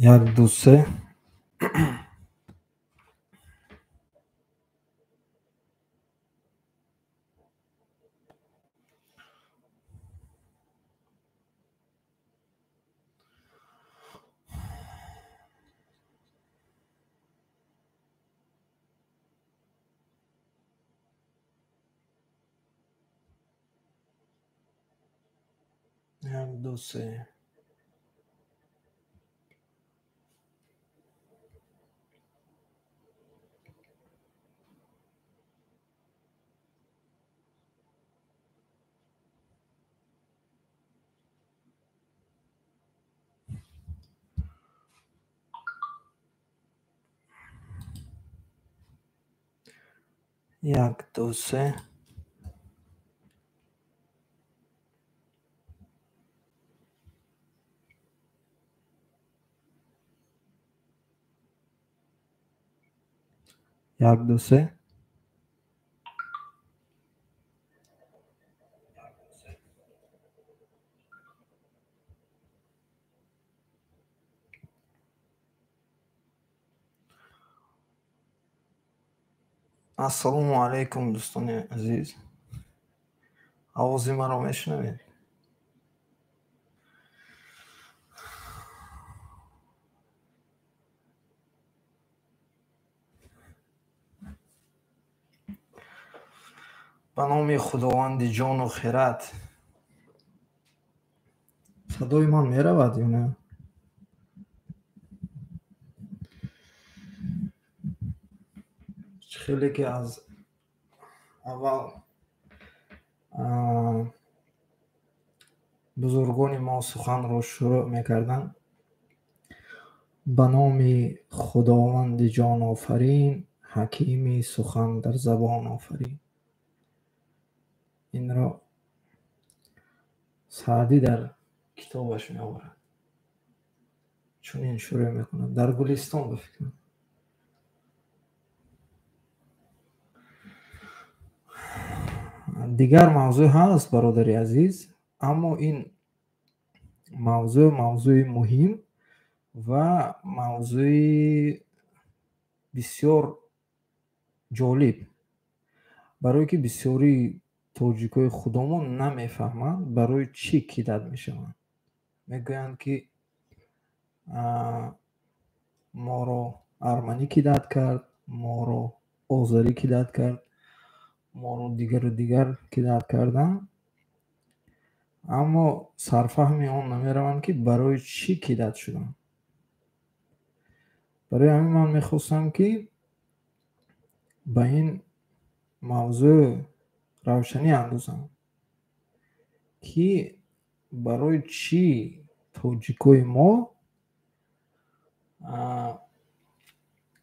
1, 2, 3. 1, 2, 3. 1, 2, 3. 1, 2, 3. Ассалому алайкум, дӯстони азиз. Овози маро мешунавед? Ба номи Худованди ҷону хират. Садои ман меравад ё не? Хеле ки аз аввал бузургони мо суханро шурӯъ мекарданд, ба номи Худованди ҷонофарин, ҳакими сухан дар забон офарин. Инро Саъдӣ дар китобаш меоварад. Чунин шурӯъ мекунад. Дар Гулистон ба фикрам. Дигар мавзӯъ ҳаст, бародари азиз, аммо ин мавзӯъ мавзӯи муҳим ва мавзӯи бисёр ҷолиб, барое ки бисёри тоҷикои худомон намефаҳманд, барои чӣ кидат мешаванд. Мегӯянд ки моро арманӣ кидат кард, моро озарӣ кидат кард, моро дигару дигар кидат карданд, аммо сарфаҳми он намераванд, ки барои чӣ кидат шуданд. Барои ҳамин ман мехостам, ки ба ин мавзӯъ равшанӣ андозам, ки барои чӣ тоҷикои мо,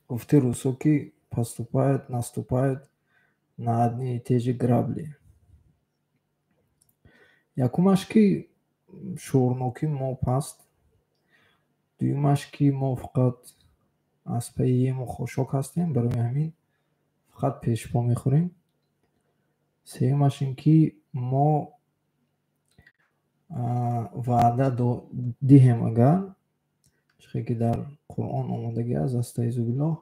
гуфти русо, ки поступают, наступают на одни и те же грабли. Якумаш, ки шуурнокӣ мо паст, дуюмаш, ки мо фақат аз пайи ему хошок ҳастем, барои ҳамин фақат пешпо мехӯрем. Сеюмаш ин ки мо ваъда диҳем, агар чихе ки дар Қуръон омодагӣ аст, астаизу биллоҳ,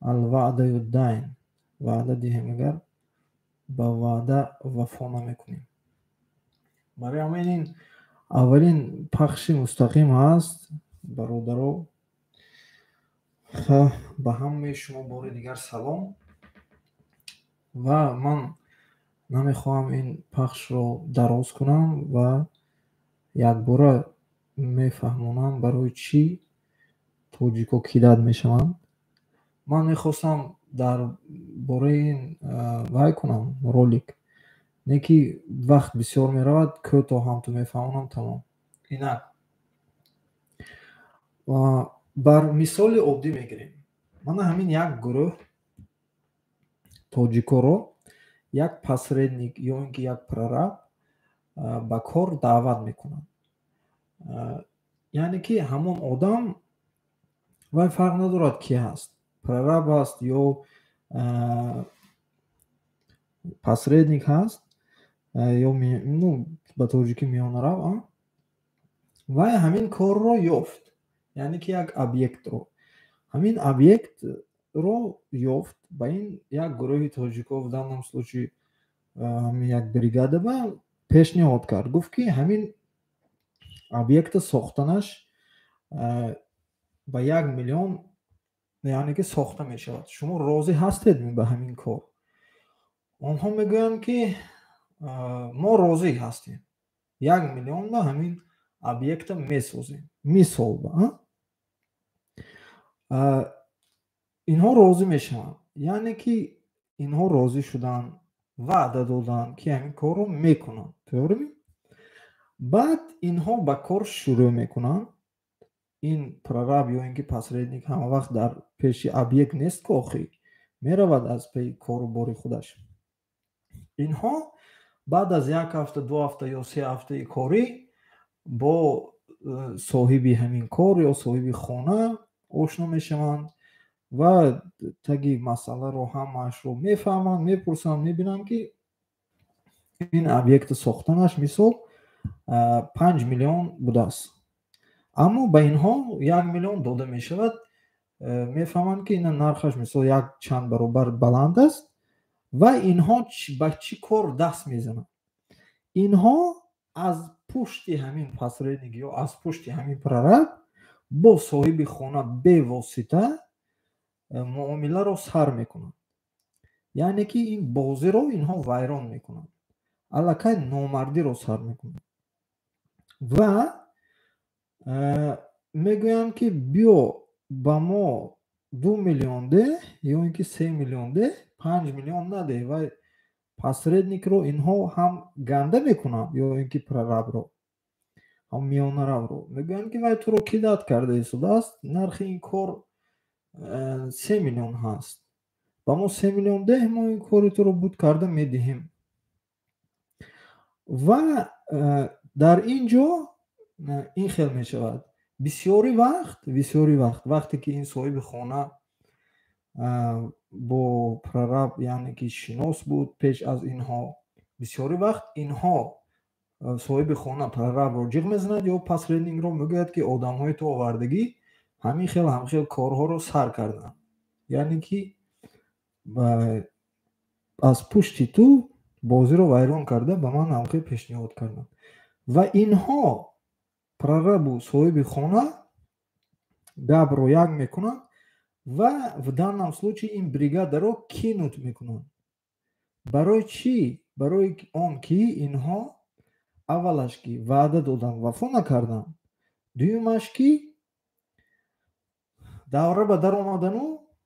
алваъдаю дайн, ваъда диҳем, агар ба ваъда вафо намекунем. Барои ҳамин ин аввалин пахши мустақим ҳаст, бародаро. Ба ҳамаи шумо бори дигар салом, ва ман намехоҳам ин пахшро дароз кунам ва якбора мефаҳмонам, барои чӣ тоҷико кидат мешаванд. Ман мехостам дар бораи ин вай кунам ролик, не ки вақт бисёр меравад, кӯтоҳ ҳам ту мефаҳмонам, тамом. Инак бар мисоли оддӣ мегирем. Мана ҳамин як гурӯҳ тоҷикоро як посредник ё ин ки як прораб ба кор даъват мекунад. Яъне ки ҳамон одам, вай фарқ надорад, ки ҳаст, прораб аст ё посредник ҳаст, ё ба тоҷикӣ миёнарав, вай ҳамин корро ёфт. Яъне ки як объектро, ҳамин объектро ёфт, ба ин як гурӯҳи тоҷико, в данном случае ҳамин як бригада ба пешниҳод кард, гуфт, ки ҳамин объекта сохтанаш ба 1 миллион, яъне ки сохта мешавад, шумо розӣ ҳастед ба ҳамин кор? Онҳо мегӯянд, ки мо розӣ ҳастем, 1 миллион ба ҳамин объекта месозем. Мисол, ба инҳо розӣ мешаванд, яъне ки инҳо розӣ шуданд, ваъда доданд, ки ҳамин корро мекунанд. Тӯғрими? Баъд инҳо ба кор шурӯъ мекунанд. Ин прораб ё ин ки посредник ҳама вақт дар пеши объект нест ку охи, меравад аз паи кору бори худаш. Инҳо баъд аз як ҳафта, 2 ҳафта ё 3 ҳафтаи корӣ бо соҳиби ҳамин кор ё соҳиби хона ошно мешаванд ва таги масъаларо ҳамаашро мефаҳманд, мепурсанд, мебинанд, ки ин объекти сохтанаш, мисол, 5 миллион будааст, аммо ба инҳо 1 миллион дода мешавад. Мефаҳманд, ки ина нархаш, мисол, як чанд баробар баланд аст. Ва инҳо ба чӣ кор даст мезананд? Инҳо аз пушти ҳамин посредник ё аз пушти ҳамин прораб бо соҳиби хона бевосита муомиларо сар мекунанд, яъне ки ин бозиро инҳо вайрон мекунанд, аллакай номардиро сар мекунанд ва мегӯянд, ки биё, ба мо 2 миллион деҳ ё ин ки 3 миллион деҳ, 5 миллион надеҳ. Вай посредникро инҳо ҳам ганда мекунанд ё ин ки прорабро, ҳам миёнаравро. Мегӯянд, ки вай туро кидать карда истодааст, нархи ин кор 3 миллион ҳаст, ба мо 3 миллион деҳ, мо ин кори туро буд карда медиҳем. Ва дар ин ҷо ин хел мешавад: бисёри вақт вақте ки ин соҳиби хона бо прораб, яъне ки шинос буд пеш аз инҳо, бисёри вақт инҳо соҳиби хона прорабро ҷиғ мезанад ё посредникро, мегӯяд, ки одамҳои ту овардагӣ ҳамин хел ҳамхел корҳоро сар карданд, яъне ки аз пушти ту бозиро вайрон карда, ба ман ҳамхел пешниҳод карданд. Ва инҳо, прорабу соҳиби хона, гапро як мекунанд ва в данном случае ин бригадаро кинуть мекунанд. Барои чӣ? Барои он ки инҳо аввалаш ки ваъда додан, вафо накарданд, дуюмаш ки давра ба даромадану,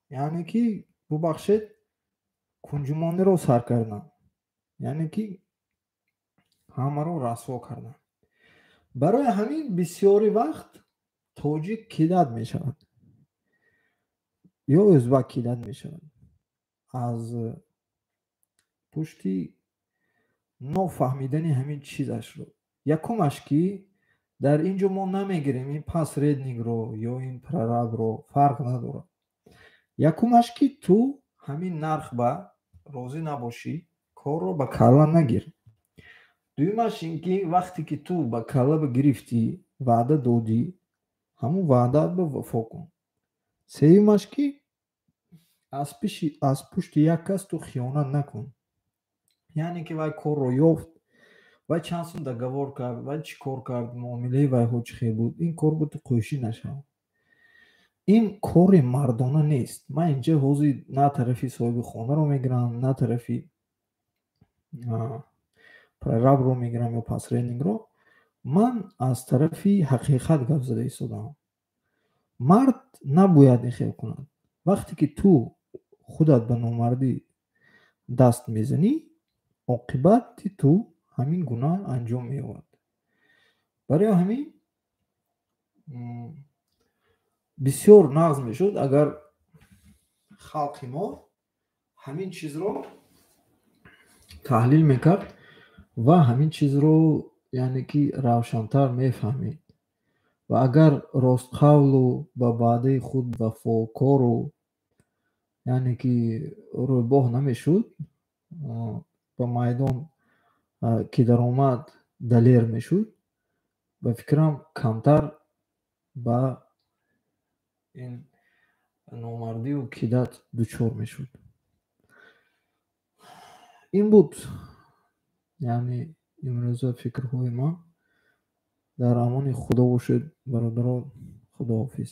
яъне ки, бубахшед, кунҷумониро сар карданд, яъне ки ҳамаро расво карданд. Барои ҳамин бисёри вақт тоҷик кидать мешавад ё ӯзбак кидать мешавад аз пушти нофаҳмидани ҳамин чизашро. Якумаш ки дар ин ҷо мо намегирем ин посредникро ё ин прорабро, фарқ надорад. Якумаш ки ту ҳамин нарх ба розӣ набошӣ, корро ба калла нагир. Дуюмаш ин ки вақте ки ту ба калла гирифтӣ, ваъда додӣ, ҳамун ваъдаат ба вафо кун. Сеюмаш ки аз пушти як кас ту хиёнат накун, яъне ки вай корро ёфт, вай чанд сум договор кард, вай чӣ кор кард, муомилаи вайҳо чӣ хел буд, ин кор бо ту қӯшӣ нашавад. Ин кори мардона нест. Ман инҷа ҳозир на тарафи соҳиби хонаро мегирам, на тарафи прорабро мегирам ё посредникро. Ман аз тарафи ҳақиқат гап зада истодаам. Мард набояд ин хел кунад. Вақте ки ту худат ба номардӣ даст мезанӣ, оқибати ту ҳамин гуна анҷом меёбад. Барои ҳамин бисёр нағз мешуд, агар халқи мо ҳамин чизро таҳлил мекард ва ҳамин чизро, яъне ки, равшантар мефаҳмид. Ва агар ростқавлу ба ваъдаи худ вафокору, яъне ки рӯбоҳ намешуд, ба майдон ки даромад далер мешуд, ба фикрам, камтар ба Ин номардию кидать дучор мешуд. Ин буд, яъне, имрӯза фикрҳои ман. Дар амони Худо бошед, бародарон. Худоҳофиз.